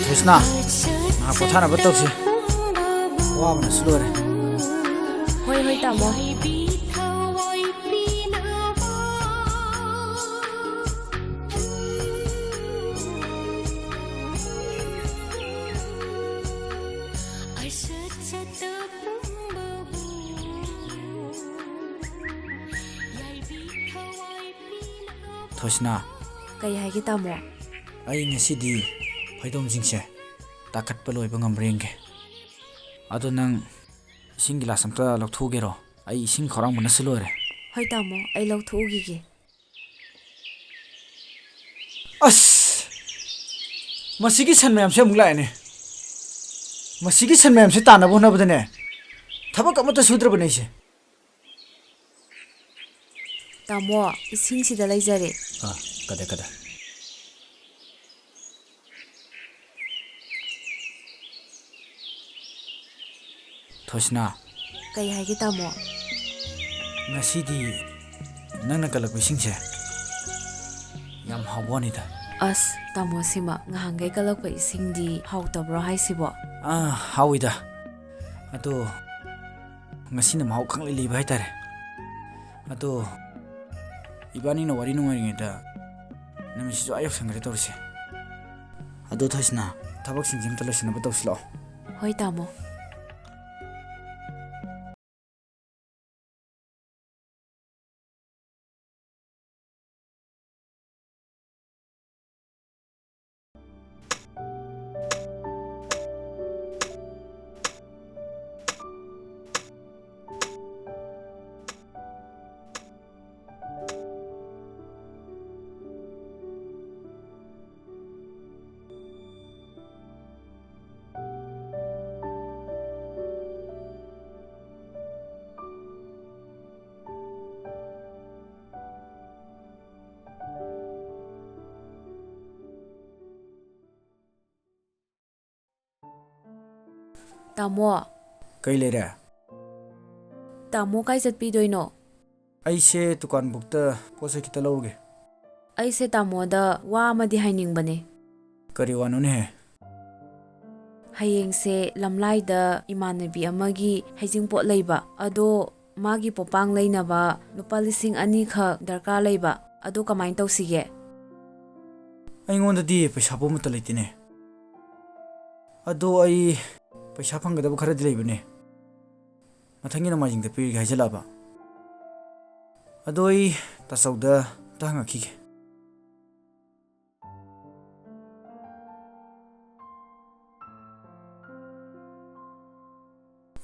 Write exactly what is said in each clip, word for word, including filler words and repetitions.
ꯀ꯭ꯔꯤꯁꯅ, ꯉꯥꯏꯍꯥꯛ ꯄꯣꯊꯥꯅꯕ ꯇꯧꯁꯤ꯫ ꯋꯥꯕꯅꯁꯨ ꯂꯣꯏꯔꯦ꯫ ꯍꯣꯏ, ꯍꯣꯏ, ꯇꯥꯃꯣ꯫ ꯊꯣꯏꯁꯅꯥ꯫ ꯀꯩ ꯍꯥꯏꯒꯦ, ꯇꯥꯃꯣ? ꯑꯩ ꯉꯁꯤꯗꯤ ꯐꯩꯗꯣꯝꯁꯤꯡꯁꯦ ꯇꯥꯈꯠꯄ ꯂꯣꯏꯕ ꯉꯝꯕ꯭ꯔꯥ ꯌꯦꯡꯒꯦ꯫ ꯑꯗꯣ ꯅꯪ ꯏꯁꯤꯡ ꯒꯤꯂꯥꯁ ꯑꯝꯇ ꯂꯧꯊꯣꯛꯎꯒꯦꯔꯣ? ꯑꯩ ꯏꯁꯤꯡ ꯈꯧꯔꯥꯡꯕꯅꯁꯨ ꯂꯣꯏꯔꯦ꯫ ꯍꯣꯏ, ꯇꯥꯃꯣ, ꯑꯩ ꯂꯧꯊꯣꯛꯎꯈꯤꯒꯦ꯫ ꯑꯁ! ꯃꯁꯤꯒꯤ ꯁꯟ ꯃꯌꯥꯝꯁꯦ ꯑꯃꯨꯛ ꯂꯥꯛꯑꯦꯅꯦ꯫ ꯃꯁꯤꯒꯤ ꯁꯟ ꯃꯌꯥꯝꯁꯦ ꯇꯥꯟꯅꯕ ꯍꯣꯠꯅꯕꯗꯅꯦ, ꯊꯕꯛ ꯑꯃꯠꯇ ꯁꯨꯗ꯭ꯔꯕꯅꯦ ꯑꯩꯁꯦ꯫ ꯇꯥꯃꯣ, ꯏꯁꯤꯡꯁꯤꯗ ꯂꯩꯖꯔꯦ꯫ ꯑꯥ, ꯀꯗꯥꯏ, ꯀꯗꯥꯏ? ꯊꯣꯏꯁꯅꯥ꯫ ꯀꯩ ꯍꯥꯏꯒꯦ, ꯇꯥꯃꯣ? ꯉꯁꯤꯗꯤ ꯅꯪꯅ ꯀꯜꯂꯛꯄ ꯏꯁꯤꯡꯁꯦ ꯌꯥꯝ ꯍꯥꯎꯕ ꯋꯥꯅꯤꯗ꯫ ꯑꯁ, ꯇꯥꯃꯣ, ꯁꯤꯃ ꯉꯍꯥꯟꯈꯩ ꯀꯜꯂꯛꯄ ꯏꯁꯤꯡꯗꯤ ꯍꯥꯎꯇꯕ꯭ꯔꯣ ꯍꯥꯏꯁꯤꯕꯣ? ꯑꯥ, ꯍꯥꯎꯋꯤꯗ꯫ ꯑꯗꯣ ꯉꯁꯤꯅ ꯃꯍꯥꯎ ꯈꯪꯂꯩ ꯂꯩꯕ ꯍꯥꯏꯇꯥꯔꯦ꯫ ꯑꯗꯣ ꯏꯕꯥꯅꯤꯅ ꯋꯥꯔꯤ ꯅꯨꯡꯉꯥꯏꯔꯤꯉꯩꯗ ꯅꯨꯃꯤꯠꯁꯤꯁꯨ ꯑꯥ ꯌꯧꯁꯟꯈ꯭ꯔꯦ ꯇꯧꯔꯤꯁꯦ꯫ ꯑꯗꯣ ꯊꯣꯏꯁꯅꯥ, ꯊꯕꯛꯁꯤꯡꯁꯦ ꯑꯝꯇ ꯂꯣꯏꯁꯤꯟꯅꯕ ꯇꯧꯁꯤꯜꯂꯛꯑꯣ꯫ ꯍꯣꯏ, ꯇꯥꯃꯣ꯫ ꯇꯥꯃꯣ꯫ ꯀꯩ ꯂꯩꯔꯦ? ꯇꯥꯃꯣ ꯀꯥꯏ ꯆꯠꯄꯤꯗꯣꯏꯅꯣ? ꯑꯩꯁꯦ ꯗꯨꯀꯥꯟꯕꯨꯛꯇ ꯄꯣꯠ ꯆꯩ ꯈꯤꯇ ꯂꯧꯔꯨꯒꯦ꯫ ꯑꯩꯁꯦ ꯇꯥꯃꯣꯗ ꯋꯥ ꯑꯃꯗꯤ ꯍꯥꯏꯅꯤꯡꯕꯅꯦ꯫ ꯀꯔꯤ ꯋꯥꯅꯣꯅꯦꯍꯦ? ꯍꯌꯦꯡꯁꯦ ꯂꯝꯂꯥꯏꯗ ꯏꯃꯥꯟꯅꯕꯤ ꯑꯃꯒꯤ ꯍꯩꯖꯤꯡꯄꯣꯠ ꯂꯩꯕ, ꯑꯗꯣ ꯃꯥꯒꯤ ꯄꯣꯄꯥꯡ ꯂꯩꯅꯕ ꯂꯨꯄꯥ ꯂꯤꯁꯤꯡ ꯑꯅꯤꯈꯛ ꯗꯔꯀꯥꯔ ꯂꯩꯕ, ꯑꯗꯣ ꯀꯃꯥꯏꯅ ꯇꯧꯁꯤꯒꯦ? ꯑꯩꯉꯣꯟꯗꯗꯤ ꯄꯩꯁꯥ ꯄꯨꯝꯕꯇ ꯂꯩꯇꯦꯅꯦ꯫ ꯑꯗꯣ ꯑꯩ ꯄꯩꯁꯥ ꯐꯪꯒꯗꯕ ꯈꯔꯗꯤ ꯂꯩꯕꯅꯦ, ꯃꯊꯪꯒꯤ ꯅꯣꯡꯃꯥꯏꯖꯤꯡꯗ ꯄꯤꯔꯒꯦ ꯍꯥꯏꯖꯜꯂꯛꯑꯕ꯫ ꯑꯗꯣ ꯑꯩ ꯇꯥꯆꯧꯗ ꯑꯝꯇ ꯍꯪꯉꯛꯈꯤꯒꯦ꯫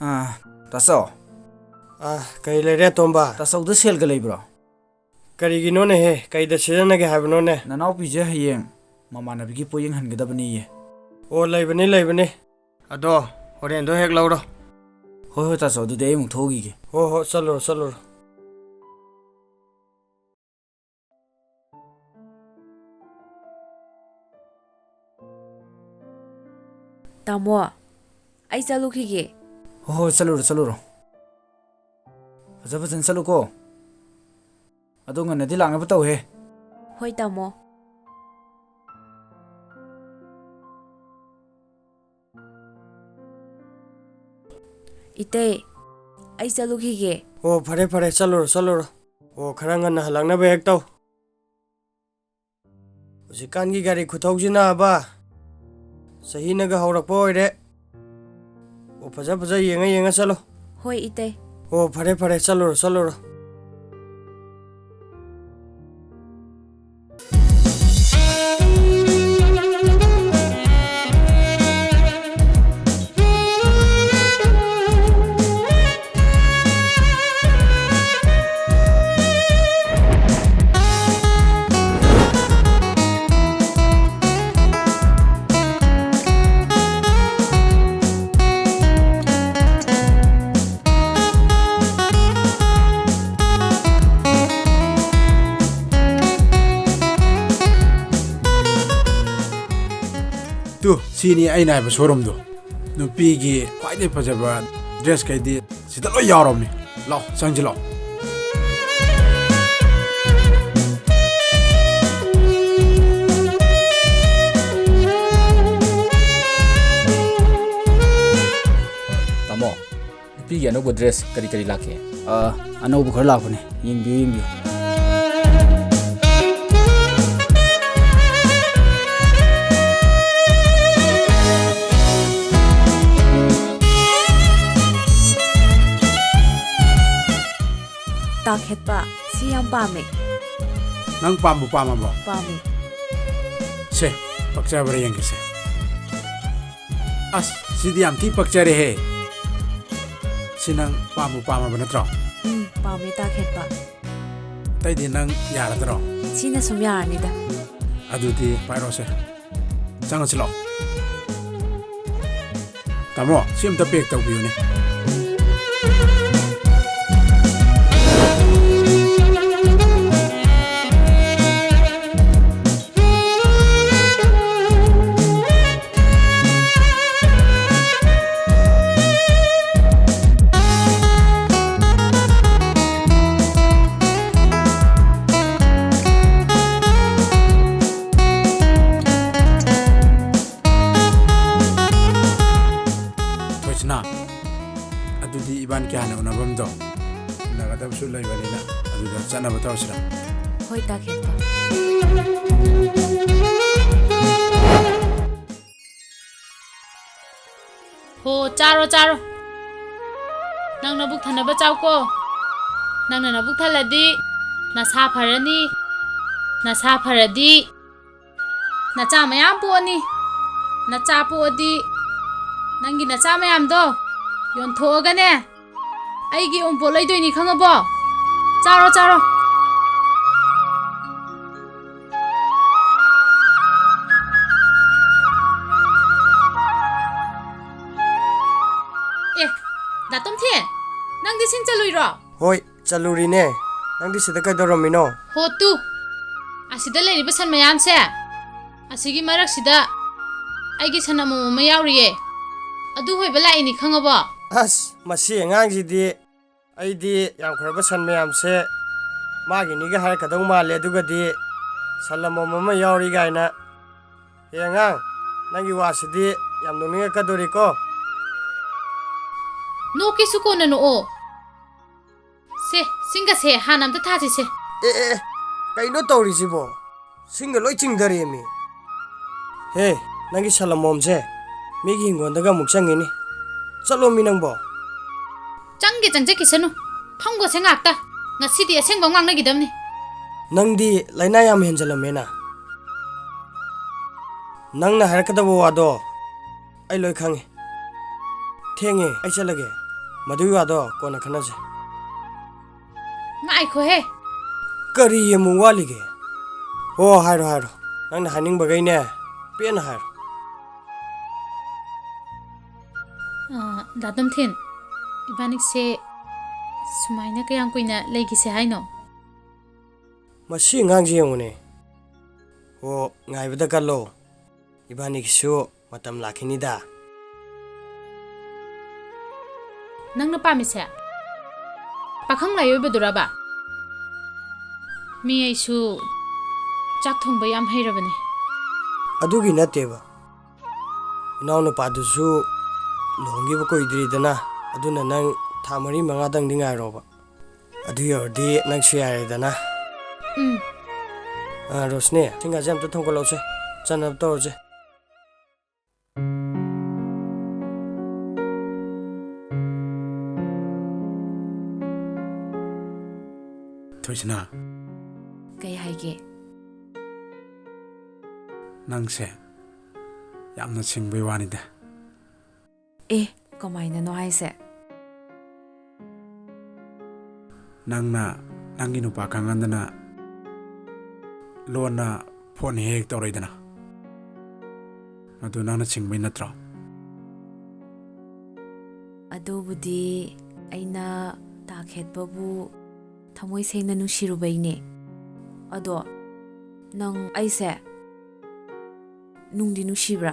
ꯑꯥ, ꯇꯥꯆꯧ꯫ ꯑꯥ, ꯀꯔꯤ ꯂꯩꯔꯦ, ꯑꯇꯣꯝꯕ? ꯇꯥꯆꯧꯗ ꯁꯦꯜꯒ ꯂꯩꯕ꯭ꯔꯣ? ꯀꯔꯤꯒꯤꯅꯣꯅꯦꯍꯦ? ꯀꯩꯗ ꯁꯤꯖꯤꯟꯅꯒꯦ ꯍꯥꯏꯕꯅꯣꯅꯦ? ꯅꯅꯥꯎꯄꯤꯁꯦ ꯍꯌꯦꯡ ꯃꯃꯥꯟꯅꯕꯤꯒꯤ ꯄꯣꯠꯌꯦꯡ ꯍꯟꯒꯗꯕꯅꯤꯌꯦ꯫ ꯑꯣ, ꯂꯩꯕꯅꯤ, ꯂꯩꯕꯅꯤ꯫ ꯑꯗꯣ ꯍꯣꯔꯦꯟꯗꯣ ꯍꯦꯛ ꯂꯧꯔꯣ꯫ ꯍꯣꯏ, ꯍꯣꯏ, ꯇꯥꯆꯧ, ꯑꯗꯨꯗꯤ ꯑꯩ ꯑꯃꯨꯛ ꯊꯣꯛꯎꯈꯤꯒꯦ꯫ ꯍꯣ, ꯍꯣ, ꯆꯠꯂꯨꯔꯣ, ꯆꯠꯂꯨꯔꯣ꯫ ꯇꯥꯃꯣ, ꯑꯩ ꯆꯠꯂꯨꯈꯤꯒꯦ꯫ ꯍꯣ, ꯍꯣ, ꯆꯠꯂꯨꯔꯣ, ꯆꯠꯂꯨꯔꯣ꯫ ꯐꯖ ꯐꯖꯅ ꯆꯠꯂꯨꯀꯣ꯫ ꯑꯗꯣ ꯉꯟꯅꯗꯤ ꯂꯥꯛꯅꯕ ꯇꯧꯍꯦ꯫ ꯍꯣꯏ, ꯇꯥꯃꯣ꯫ ꯏꯇꯩ, ꯑꯩ ꯆꯠꯂꯨꯈꯤꯒꯦ꯫ ꯑꯣ, ꯐꯔꯦ, ꯐꯔꯦ, ꯆꯠꯂꯨꯔꯣ, ꯆꯠꯂꯨꯔꯣ꯫ ꯑꯣ, ꯈꯔ ꯉꯟꯅ ꯍꯜꯂꯛꯅꯕ ꯍꯦꯛ ꯇꯧ꯫ ꯍꯧꯖꯤꯛꯀꯥꯟꯒꯤ ꯒꯥꯔꯤ ꯈꯨꯊꯧꯁꯤꯅꯕ, ꯆꯍꯤꯅꯒ ꯍꯧꯔꯛꯄ ꯑꯣꯏꯔꯦ꯫ ꯑꯣ, ꯐꯖ ꯐꯖ ꯌꯦꯡꯉ ꯌꯦꯡꯉ ꯆꯠꯂꯣ꯫ ꯍꯣꯏ, ꯏꯇꯩ꯫ ꯑꯣ, ꯐꯔꯦ, ꯐꯔꯦ, ꯆꯠꯂꯨꯔꯣ, ꯆꯠꯂꯨꯔꯣ꯫ ꯇꯨ, ꯁꯤꯅꯤ ꯑꯩꯅ ꯍꯥꯏꯕ showroomꯗꯣ꯫ ꯅꯨꯄꯤꯒꯤ ꯈ꯭ꯋꯥꯏꯗꯒꯤ ꯐꯖꯕ dressꯈꯩꯗꯤ ꯁꯤꯗ ꯂꯣꯏ ꯌꯥꯎꯔꯕꯅꯤ꯫ ꯂꯥꯎ, ꯆꯪꯁꯤ ꯂꯥꯎ꯫ ꯑꯅꯧꯕ ꯗ꯭ꯔꯦꯁ ꯀꯔꯤ ꯀꯔꯤ ꯂꯥꯛꯀꯦ? ꯑ, ꯑꯅꯧꯕ ꯈꯔ ꯂꯥꯛꯄꯅꯦ, ꯌꯦꯡꯕꯤꯌꯨ, ꯌꯦꯡꯕꯤꯌꯨ꯫ ꯇꯥꯈꯦꯠꯄ, ꯁꯤ ꯌꯥꯝ ꯄꯥꯝꯃꯦ꯫ ꯅꯪ ꯄꯥꯝꯕꯨ ꯄꯥꯝꯃꯕꯣ? ꯄꯥꯝꯃꯦ꯫ ꯁꯦ, ꯄꯛꯆꯕ꯭ꯔꯥ ꯌꯦꯡꯒꯦꯁꯦ꯫ ꯑꯁ, ꯁꯤꯗꯤ ꯌꯥꯝ ꯊꯤ ꯄꯛꯆꯔꯦꯍꯦ꯫ ꯁꯤ ꯅꯪ ꯄꯥꯝꯕꯨ ꯄꯥꯝꯃꯕ ꯅꯠꯇ꯭ꯔꯣ? ꯎꯝ, ꯄꯥꯝꯃꯦ, ꯇꯥꯈꯦꯠꯄ꯫ ꯑꯇꯩꯗꯤ ꯅꯪ ꯌꯥꯔꯗ꯭ꯔꯣ? ꯁꯤꯅ ꯁꯨꯝ ꯌꯥꯔꯅꯤꯗ꯫ ꯑꯗꯨꯗꯤ ꯄꯥꯏꯔꯣꯁꯦ꯫ ꯆꯪꯉꯁꯤ ꯂꯥꯛꯑꯣ꯫ ꯇꯥꯃꯣ, ꯁꯤ ꯑꯝꯇ ꯄꯦꯛ ꯇꯧꯕꯤꯌꯨꯅꯦ꯫ ꯊꯣꯏꯁꯅꯥ, ꯑꯗꯨꯗꯤ ꯏꯕꯥꯅꯤ ꯀꯌꯥꯅ ꯎꯅꯐꯝꯗꯣ ꯎꯅꯒꯗꯕꯁꯨ ꯂꯩꯕꯅꯤꯅ ꯑꯗꯨꯗ ꯆꯠꯅꯕ ꯇꯧꯔꯁꯤꯔ? ꯍꯣꯏ, ꯇꯥꯈꯦꯠꯄ꯫ ꯍꯣ, ꯆꯥꯔꯣ, ꯆꯥꯔꯣ꯫ ꯅꯪ ꯅꯕꯨꯛ ꯊꯟꯅꯕ ꯆꯥꯎꯀꯣ꯫ ꯅꯪꯅ ꯅꯕꯨꯛ ꯊꯜꯂꯗꯤ ꯅꯁꯥ ꯐꯔꯅꯤ꯫ ꯅꯁꯥ ꯐꯔꯗꯤ ꯅꯆꯥ ꯃꯌꯥꯝ ꯄꯣꯛꯑꯅꯤ꯫ ꯅꯆꯥ ꯄꯣꯛꯑꯗꯤ ꯅꯪꯒꯤ ꯅꯆꯥ ꯃꯌꯥꯝꯗꯣ ꯌꯣꯟꯊꯣꯛꯑꯒꯅꯦ, ꯑꯩꯒꯤ ꯑꯣꯝꯄꯣꯠ ꯂꯩꯗꯣꯏꯅꯤ, ꯈꯪꯉꯕꯣ? ꯆꯥꯔꯣ, ꯆꯥꯔꯣ꯫ ꯑꯦ, ꯗꯥ ꯇꯣꯝꯊꯤꯟ, ꯅꯪꯗꯤ ꯁꯤꯡ ꯆꯜꯂꯨꯏꯔꯣ? ꯍꯣꯏ, ꯆꯠꯂꯨꯔꯤꯅꯦ꯫ ꯅꯪꯗꯤ ꯁꯤꯗ ꯀꯩꯗꯧꯔꯝꯃꯤꯅꯣ? ꯍꯣ ꯇꯨ, ꯑꯁꯤꯗ ꯂꯩꯔꯤꯕ ꯁꯟ ꯃꯌꯥꯝꯁꯦ, ꯑꯁꯤꯒꯤ ꯃꯔꯛꯁꯤꯗ ꯑꯩꯒꯤ ꯁꯟ ꯑꯃꯣꯝ ꯑꯃ ꯌꯥꯎꯔꯤꯌꯦ, ꯑꯗꯨ ꯍꯣꯏꯕ ꯂꯥꯛꯏꯅꯤ, ꯈꯪꯉꯕꯣ? ꯑꯁ, ꯃꯁꯤ ꯑꯉꯥꯡꯁꯤꯗꯤ, ꯑꯩꯗꯤ ꯌꯥꯝꯈ꯭ꯔꯕ ꯁꯟ ꯃꯌꯥꯝꯁꯦ ꯃꯥꯒꯤꯅꯤꯒ ꯍꯥꯏꯔꯛꯀꯗꯧ ꯃꯥꯜꯂꯦ, ꯑꯗꯨꯒꯗꯤ ꯁꯟ ꯑꯃꯣꯝ ꯑꯃ ꯌꯥꯎꯔꯤ ꯀꯥꯏꯅ꯫ ꯑꯦ ꯑꯉꯥꯡ, ꯅꯪꯒꯤ ꯋꯥꯁꯤꯗꯤ ꯌꯥꯝ ꯅꯣꯛꯅꯤꯡꯉꯛꯀꯗꯣꯔꯤꯀꯣ꯫ ꯅꯣꯛꯀꯦꯁꯨ ꯀꯣꯟꯅ ꯅꯣꯛꯑꯣ꯫ ꯁꯦ, ꯁꯤꯡꯒꯁꯦ ꯍꯥꯟꯅ ꯑꯝꯇ ꯊꯥꯁꯤꯁꯦ꯫ ꯑꯦ, ꯑꯦ, ꯑꯦ, ꯀꯩꯅꯣ ꯇꯧꯔꯤꯁꯤꯕꯣ? ꯁꯤꯡꯒ ꯂꯣꯏ ꯆꯤꯡꯊꯔꯦꯃꯤ꯫ ꯍꯦ, ꯅꯪꯒꯤ ꯁꯂꯃꯣꯝꯁꯦ ꯃꯤꯒꯤ ꯍꯤꯡꯒꯣꯜꯗꯒ ꯑꯃꯨꯛ ꯆꯪꯉꯤꯅꯤ꯫ ꯆꯠꯂꯣꯃꯤ ꯅꯪꯕꯣ꯫ ꯆꯪꯒꯦ ꯆꯪꯖꯈꯤꯁꯅꯨ꯫ ꯐꯝꯒꯣꯁꯦ ꯉꯥꯛꯇ꯫ ꯉꯁꯤꯗꯤ ꯑꯁꯦꯡꯕ ꯑꯃ ꯉꯥꯡꯅꯈꯤꯗꯕꯅꯤ꯫ ꯅꯪꯗꯤ ꯂꯥꯏꯅꯥ ꯌꯥꯝ ꯍꯦꯟꯖꯜꯂꯝꯃꯦꯅ꯫ ꯅꯪꯅ ꯍꯥꯏꯔꯛꯀꯗꯕ ꯋꯥꯗꯣ ꯑꯩ ꯂꯣꯏ ꯈꯪꯉꯦ꯫ ꯊꯦꯡꯉꯦ, ꯑꯩ ꯆꯠꯂꯒꯦ꯫ ꯃꯗꯨꯒꯤ ꯋꯥꯗꯣ ꯀꯣꯟꯅ ꯈꯟꯅꯁꯦ꯫ ꯉꯥꯏꯈꯣꯍꯦ꯫ ꯀꯔꯤ ꯑꯃꯨꯛ ꯋꯥꯠꯂꯤꯒꯦ? ꯍꯣ, ꯍꯥꯏꯔꯣ, ꯍꯥꯏꯔꯣ꯫ ꯅꯪꯅ ꯍꯥꯏꯅꯤꯡꯕꯈꯩꯅꯦ, ꯄꯦꯟꯅ ꯍꯥꯏꯔꯣ꯫ ꯑꯥ, ꯗꯥ ꯇꯣꯝꯊꯤꯟ, ꯏꯕꯥꯅꯤꯁꯦ ꯁꯨꯃꯥꯏꯅ ꯀꯌꯥꯝ ꯀꯨꯏꯅ ꯂꯩꯈꯤꯁꯦ ꯍꯥꯏꯅꯣ? ꯃꯁꯤ ꯑꯉꯥꯡꯁꯤ ꯌꯦꯡꯉꯨꯅꯦ꯫ ꯑꯣ, ꯉꯥꯏꯕꯗ ꯀꯜꯂꯣ꯫ ꯏꯕꯥꯅꯤꯒꯤꯁꯨ ꯃꯇꯝ ꯂꯥꯛꯈꯤꯅꯤꯗ꯫ ꯅꯪꯅ ꯄꯥꯝꯃꯤꯁꯦ ꯄꯥꯈꯪ ꯂꯥꯏ ꯑꯣꯏꯕꯗꯨꯔꯕ? ꯃꯤ ꯑꯩꯁꯨ ꯆꯥꯛ ꯊꯣꯡꯕ ꯌꯥꯝ ꯍꯩꯔꯕꯅꯦ꯫ ꯑꯗꯨꯒꯤ ꯅꯠꯇꯦꯕ꯫ ꯏꯅꯥꯎꯅꯨꯄꯥꯗꯨꯁꯨ ꯂꯨꯍꯣꯡꯈꯤꯕ ꯀꯨꯏꯗ꯭ꯔꯤꯗꯅ, ꯑꯗꯨꯅ ꯅꯪ ꯊꯥ ꯃꯔꯤ ꯃꯉꯥꯗꯪꯗꯤ ꯉꯥꯏꯔꯣꯕ꯫ ꯑꯗꯨ ꯌꯧꯔꯗꯤ ꯅꯪꯁꯨ ꯌꯥꯔꯦꯗꯅ꯫ ꯎꯝ꯫ ꯑ, ꯔꯣꯁꯅꯤ, ꯁꯤꯡꯒꯥꯁꯦ ꯑꯝꯇ ꯊꯣꯡꯒꯠꯂꯛꯎꯁꯦ, ꯆꯥꯅꯕ ꯇꯧꯔꯁꯦ꯫ ꯊꯣꯏꯁꯅꯥ꯫ ꯀꯩ ꯍꯥꯏꯒꯦ? ꯅꯪꯁꯦ ꯌꯥꯝꯅ ꯁꯤꯡꯕꯩ ꯋꯥꯅꯤꯗ꯫ ꯑꯦ, ꯀꯃꯥꯏꯅꯅꯣ ꯍꯥꯏꯁꯦ? ꯅꯪꯅ ꯅꯪꯒꯤ ꯅꯨꯄꯥ ꯈꯪꯍꯟꯗꯅ ꯂꯣꯟꯅ ꯐꯣꯟ ꯍꯦꯛ ꯍꯦꯛ ꯇꯧꯔꯛꯏꯗꯅ, ꯑꯗꯨ ꯅꯪꯅ ꯁꯤꯡꯕꯩ ꯅꯠꯇ꯭ꯔꯣ? ꯑꯗꯨꯕꯨꯗꯤ ꯑꯩꯅ ꯇꯥꯈꯦꯠꯄꯕꯨ ꯊꯃꯣꯏ ꯁꯦꯡꯅ ꯅꯨꯡꯁꯤꯔꯨꯕꯩꯅꯦ꯫ ꯑꯗꯣ ꯅꯪ ꯑꯩꯁꯦ ꯅꯨꯡꯗꯤ ꯅꯨꯡꯁꯤꯕ꯭ꯔꯥ?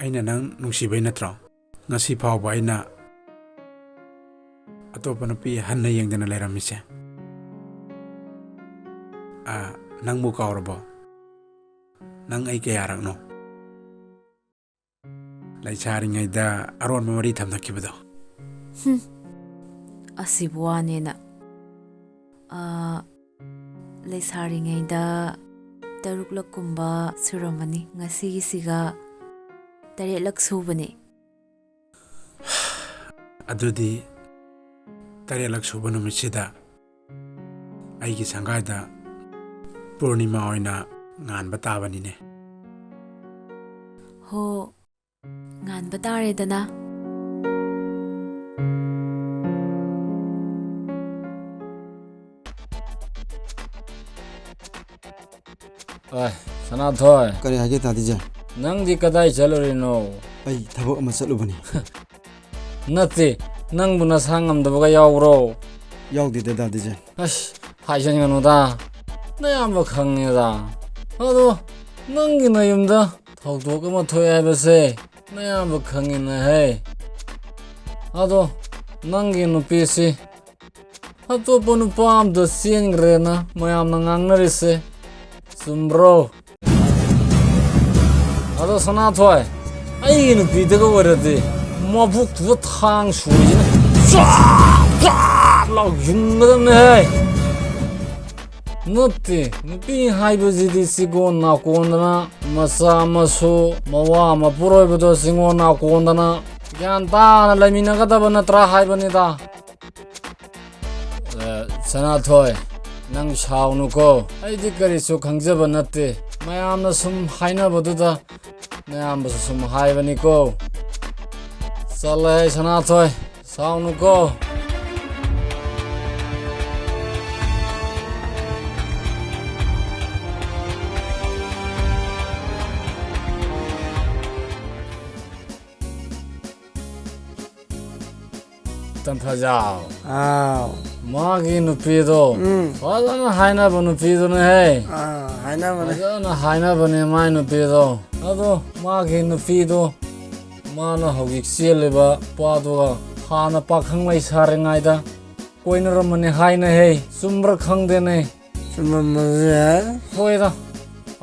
ꯑꯩꯅ ꯅꯪ ꯅꯨꯡꯁꯤꯕꯩ ꯅꯠꯇ꯭ꯔꯣ ꯉꯁꯤ ꯐꯥꯎꯕ ꯑꯩꯅ ꯑꯇꯣꯞꯄ ꯅꯨꯄꯤ ꯍꯟꯅ ꯌꯦꯡꯗꯅ ꯂꯩꯔꯝꯃꯤꯁꯦ? ꯑꯥ, ꯅꯪꯕꯨ ꯀꯥꯎꯔꯕꯣ? ꯅꯪ ꯑꯩ ꯀꯌꯥꯔꯛꯅꯣ ꯂꯩꯁꯥꯔꯤꯉꯩꯗ ꯑꯔꯣꯟꯕ ꯃꯔꯤ ꯊꯝꯅꯈꯤꯕꯗꯣ? ꯍꯨꯝ, ꯑꯁꯤꯕꯨ ꯋꯥꯅꯦꯅ꯫ ꯑꯥ, ꯂꯩꯁꯥꯔꯤꯉꯩꯗ ꯇꯔꯨꯛꯂꯛꯀꯨꯝꯕ ꯁꯨꯔꯝꯃꯅꯤ꯫ ꯉꯁꯤꯒꯤꯁꯤꯒ ꯇꯔꯦꯠꯂꯛ ꯁꯨꯕꯅꯦ꯫ ꯑꯗꯨꯗꯤ ꯇꯔꯦꯠꯂꯛ ꯁꯨꯕ ꯅꯨꯃꯤꯠꯁꯤꯗ ꯑꯩꯒꯤ ꯁꯪꯒꯥꯏꯗ ꯄꯨꯔꯅꯤꯃꯥ ꯑꯣꯏꯅ ꯉꯥꯟꯕ ꯇꯥꯕꯅꯤꯅꯦ꯫ ꯍꯣ, ꯉꯥꯟꯕ ꯇꯥꯔꯦꯗꯅ꯫ ꯑꯦ, ꯁꯅꯥꯊꯣꯏ꯫ ꯀꯔꯤ ꯍꯥꯏꯒꯦ, ꯇꯥꯗꯤꯖꯦ? ꯅꯪꯗꯤ ꯀꯗꯥꯏ ꯆꯠꯂꯨꯔꯤꯅꯣ? ꯑꯩ ꯊꯕꯛ ꯑꯃ ꯆꯠꯂꯨꯕꯅꯤ꯫ ꯅꯠꯇꯦ, ꯅꯪꯕꯨ ꯅꯁꯥ ꯉꯝꯗꯕꯒ ꯌꯥꯎꯕ꯭ꯔꯣ? ꯌꯥꯎꯗꯦꯗ, ꯇꯥꯗꯤꯖꯦ꯫ ꯑꯁ, ꯍꯥꯏꯖꯟꯒꯅꯨꯗ꯫ ꯅꯌꯥꯝꯕ ꯈꯪꯉꯦꯗ꯫ ꯑꯗꯣ, ꯅꯪꯒꯤ ꯅꯌꯨꯝꯗ ꯊꯧꯗꯣꯛ ꯑꯃ ꯊꯣꯛꯑꯦ ꯍꯥꯏꯕꯁꯦ ꯅꯌꯥꯝꯕ ꯈꯪꯉꯤꯅꯦꯍꯦ꯫ ꯑꯗꯣ, ꯅꯪꯒꯤ ꯅꯨꯄꯤꯁꯤ ꯑꯇꯣꯞꯄ ꯅꯨꯄꯥ ꯑꯝꯗ ꯆꯦꯟꯈ꯭ꯔꯦꯅ ꯃꯌꯥꯝꯅ ꯉꯥꯡꯅꯔꯤꯁꯦ ꯆꯨꯝꯕ꯭ꯔꯣ? ꯑꯗꯣ ꯁꯅꯥꯊꯣꯏ, ꯑꯩꯒꯤ ꯅꯨꯄꯤꯗꯒ ꯑꯣꯏꯔꯗꯤ ꯃꯕꯨꯛꯇꯨꯗ ꯊꯥꯡ ꯁꯨꯔꯤꯁꯤꯅ ꯆꯥꯞ ꯆꯥꯞ ꯂꯥꯎ ꯌꯨꯡꯒꯗꯕꯅꯦꯍꯦ꯫ ꯅꯠꯇꯦ, ꯅꯨꯄꯤ ꯍꯥꯏꯕꯁꯤꯗꯤ ꯆꯤꯒꯣꯟ ꯅꯥꯀꯣꯟꯗꯅ ꯃꯆꯥ ꯃꯁꯨ ꯃꯋꯥ ꯃꯄꯨꯔꯣꯏꯕꯗꯣ ꯆꯤꯒꯣꯟ ꯅꯥꯀꯣꯟꯗꯅ ꯒ꯭ꯌꯥꯟ ꯇꯥꯅ ꯂꯩꯃꯤꯟꯅꯒꯗꯕ ꯅꯠꯇ꯭ꯔꯥ ꯍꯥꯏꯕꯅꯤꯗ꯫ ꯑ, ꯁꯅꯥꯊꯣꯏ, ꯅꯪ ꯁꯥꯎꯅꯨꯀꯣ꯫ ꯑꯩꯗꯤ ꯀꯔꯤꯁꯨ ꯈꯪꯖꯕ ꯅꯠꯇꯦ꯫ ꯃꯌꯥꯝꯅ ꯁꯨꯝ ꯍꯥꯏꯅꯕꯗꯨꯗ ꯅꯌꯥꯝꯕꯁꯨ ꯁꯨꯝ ꯍꯥꯏꯕꯅꯤꯀꯣ꯫ ꯆꯠꯂꯍꯦ ꯁꯅꯥꯊꯣꯏ, ꯁꯥꯎꯅꯨꯀꯣ꯫ ꯇꯝꯐꯖꯥꯎ꯫ ꯑꯥꯎ꯫ ꯃꯥꯒꯤ ꯅꯨꯄꯤꯗꯣ ꯎꯝ꯫ ꯐꯖꯅ ꯍꯥꯏꯅꯕ ꯅꯨꯄꯤꯗꯨꯅꯦꯍꯦ꯫ ꯑꯥ, ꯍꯥꯏꯅꯕꯅꯦ꯫ ꯐꯖꯅ ꯍꯥꯏꯅꯕꯅꯦ ꯃꯥꯏ ꯅꯨꯄꯤꯗꯣ꯫ ꯑꯗꯣ ꯃꯥꯒꯤ ꯅꯨꯄꯤꯗꯣ, ꯃꯥꯅ ꯍꯧꯖꯤꯛ ꯆꯦꯜꯂꯤꯕ ꯅꯨꯄꯥꯗꯨꯒ ꯍꯥꯟꯅ ꯄꯥꯈꯪ ꯂꯩꯁꯥꯔꯤꯉꯩꯗ ꯀꯣꯏꯅꯔꯝꯕꯅꯦ ꯍꯥꯏꯅꯦꯍꯦ꯫ ꯆꯨꯝꯕ꯭ꯔꯥ ꯈꯪꯗꯦꯅꯦ꯫ ꯆꯨꯝꯃꯝꯕꯁꯨ ꯌꯥꯏ꯫ ꯍꯣꯏꯗ,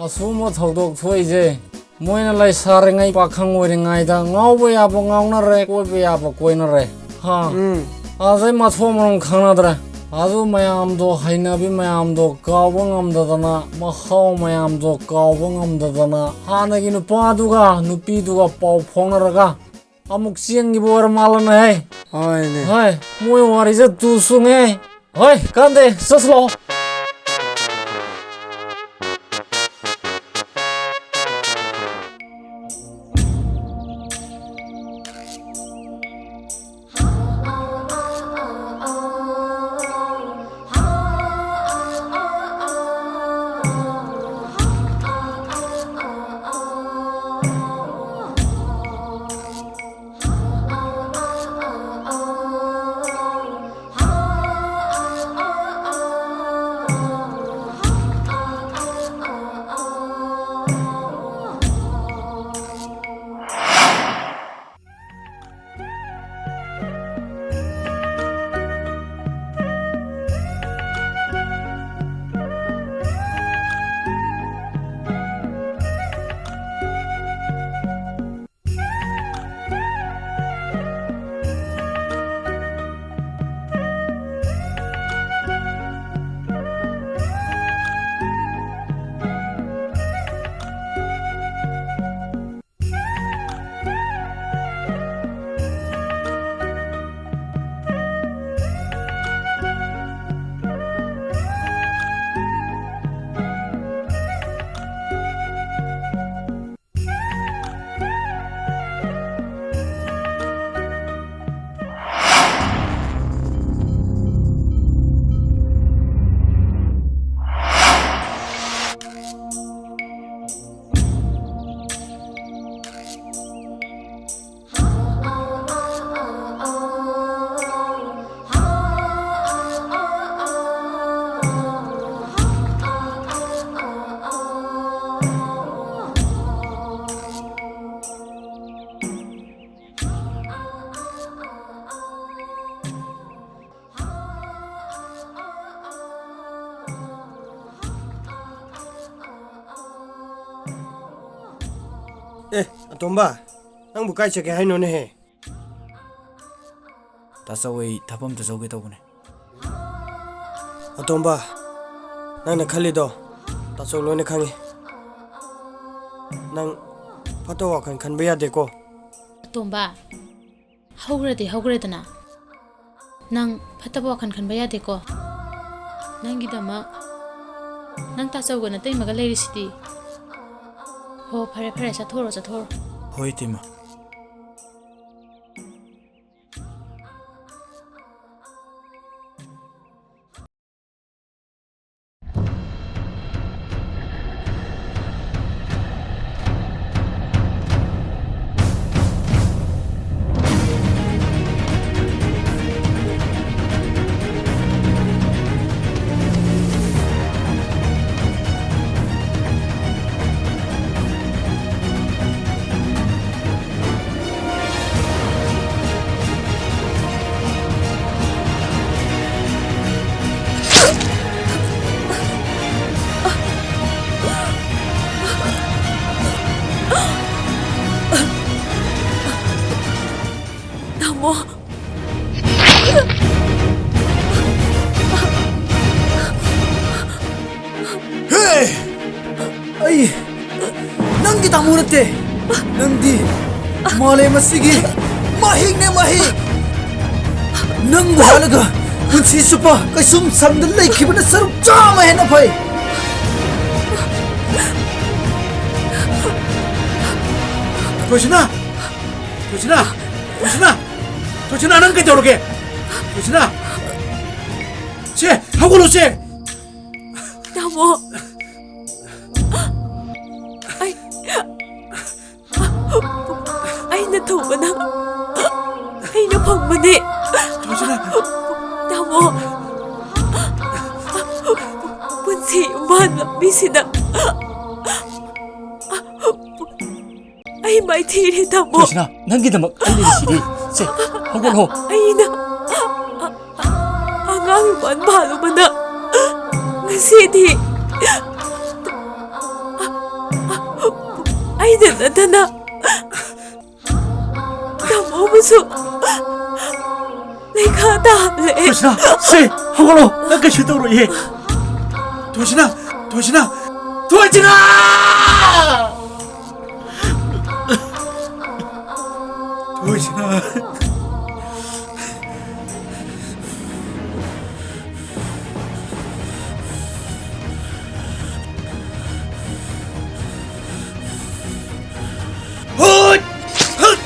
ꯑꯁꯨꯝꯕ ꯊꯧꯗꯣꯛ ꯊꯣꯛꯏꯁꯦ ꯃꯣꯏꯅ ꯂꯩꯁꯥꯔꯤꯉꯩ, ꯄꯥꯈꯪ ꯑꯣꯏꯔꯤꯉꯩꯗ ꯉꯥꯎꯕ ꯌꯥꯕ ꯉꯥꯎꯅꯔꯦ, ꯀꯣꯏꯕ ꯌꯥꯕ ꯀꯣꯏꯅꯔꯦ꯫ ꯍꯥ? ꯎꯝ꯫ ꯑꯗꯩ ꯃꯊꯣꯡ ꯃꯔꯝ ꯈꯪꯅꯗ꯭ꯔꯦ꯫ ꯑꯗꯨ ꯃꯌꯥꯝꯗꯣ, ꯍꯩꯅꯕꯤ ꯃꯌꯥꯝꯗꯣ ꯀꯥꯎꯕ ꯉꯝꯗꯗꯅ, ꯃꯍꯥꯎ ꯃꯌꯥꯝꯗꯣ ꯀꯥꯎꯕ ꯉꯝꯗꯗꯅ, ꯍꯥꯟꯅꯒꯤ ꯅꯨꯄꯥꯗꯨꯒ ꯅꯨꯄꯤꯗꯨꯒ ꯄꯥꯎ ꯐꯥꯎꯅꯔꯒ ꯑꯃꯨꯛ ꯆꯦꯟꯈꯤꯕ ꯑꯣꯏꯔ ꯃꯥꯜꯂꯅꯦ꯫ ꯍꯣꯏꯅꯦ꯫ ꯍꯣꯏ, ꯃꯣꯏ ꯋꯥꯔꯤꯁꯦ ꯇꯨ ꯁꯨꯡꯉꯦ꯫ ꯍꯣꯏ, ꯀꯥꯟꯗꯦ, ꯆꯠꯁꯤꯂꯣ꯫ ꯑꯦ, ꯑꯇꯣꯝꯕ, ꯅꯪꯕꯨ ꯀꯥꯏ ꯆꯠꯀꯦ ꯍꯥꯏꯅꯣꯅꯦꯍꯦ? ꯇꯥꯆꯧ, ꯑꯩ ꯊꯕꯛ ꯑꯝꯇ ꯆꯧꯒꯦ ꯇꯧꯕꯅꯦ꯫ ꯑꯇꯣꯝꯕ, ꯅꯪꯅ ꯈꯜꯂꯤꯗꯣ ꯇꯥꯆꯧ ꯂꯣꯏꯅ ꯈꯪꯉꯤ꯫ ꯅꯪ ꯐꯠꯇꯕ ꯋꯥꯈꯜ ꯈꯟꯕ ꯌꯥꯗꯦꯀꯣ꯫ ꯑꯇꯣꯝꯕ, ꯍꯧꯈ꯭ꯔꯗꯤ ꯍꯧꯈ꯭ꯔꯦꯗꯅ꯫ ꯅꯪ ꯐꯠꯇꯕ ꯋꯥꯈꯜ ꯈꯟꯕ ꯌꯥꯗꯦꯀꯣ꯫ ꯅꯪꯒꯤꯗꯃꯛ ꯅꯪ ꯇꯥꯆꯧꯒ ꯅꯇꯩꯃꯒ ꯂꯩꯔꯤꯁꯤꯗꯤ꯫ ꯍꯣ, ꯐꯔꯦ, ꯐꯔꯦ, ꯆꯠꯊꯣꯛꯔꯣ, ꯆꯠꯊꯣꯛꯔꯣ꯫ ꯍꯣꯏ, ꯏꯇꯩꯃ꯫ ꯇꯥꯃꯣ꯫ ꯍꯦ! ꯑꯩ ꯅꯪꯒꯤ ꯇꯥꯃꯣ ꯅꯠꯇꯦ꯫ ꯅꯪꯗꯤ ꯃꯥꯂꯦꯝ ꯑꯁꯤꯒꯤ ꯃꯍꯤꯛꯅꯦ, ꯃꯍꯤꯛ! ꯅꯪꯕꯨ ꯍꯥꯠꯂꯒ ꯄꯨꯟꯁꯤ ꯆꯨꯞꯄ ꯀꯩꯁꯨꯝ ꯁꯝꯗ ꯂꯩꯈꯤꯕꯅ ꯁꯔꯨꯛ ꯆꯥꯝꯃ ꯍꯦꯟꯅ ꯐꯩ꯫ ꯊꯣꯏꯁꯅꯥ! ꯊꯣꯏꯁꯅꯥ! ꯊꯣꯏꯁꯅꯥ! ꯊꯣꯏꯁꯅꯥ, ꯅꯪ ꯀꯩꯗꯧꯔꯒꯦ? ꯊꯣꯏꯁꯅꯥ! ꯁꯦ, ꯍꯧꯒꯠꯂꯣ, ꯁꯦ! ꯇꯥꯃꯣ, ꯑꯩ, ꯑꯩꯅ ꯇꯧꯕꯅ, ꯑꯩꯅ ꯐꯪꯕꯅꯦ꯫ ꯊꯣꯏꯁꯅꯥ! ꯇꯥꯃꯣ, ꯄꯨꯟꯁꯤ ꯌꯨꯝꯕꯥꯟ ꯂꯝꯕꯤꯁꯤꯗ ꯑꯩ ꯃꯥꯏꯊꯤꯔꯦ, ꯇꯥꯃꯣ꯫ ꯊꯣꯏꯁꯅꯥ, ꯅꯪꯒꯤꯗꯃꯛ ꯑꯩ ꯂꯩꯔꯤꯁꯤꯗꯤ꯫ ꯁꯦ, ꯍꯧꯒꯠꯂꯣ꯫ ꯑꯩꯅ ꯑꯉꯥꯡ ꯌꯨꯝꯕꯥꯟ ꯄꯥꯜꯂꯨꯕꯅ ꯉꯁꯤꯗꯤ ꯑꯩꯗ ꯅꯠꯇꯅ ꯇꯥꯃꯣꯕꯨꯁꯨ ꯑꯩ ꯈꯥ ꯇꯥꯍꯜꯂꯦ꯫ ꯊꯣꯏꯁꯅꯥ, ꯁꯦ, ꯍꯧꯒꯠꯂꯣ꯫ ꯅꯪ ꯀꯩꯁꯨ ꯇꯧꯔꯣꯏꯌꯦ꯫ ꯊꯣꯏꯁꯅꯥ, ꯊꯣꯏꯁꯅꯥ, ꯊꯣꯏꯁꯅꯥ! ꯊꯣꯏꯁꯅꯥ꯫ ꯍꯨꯠ! ꯍꯨꯠ!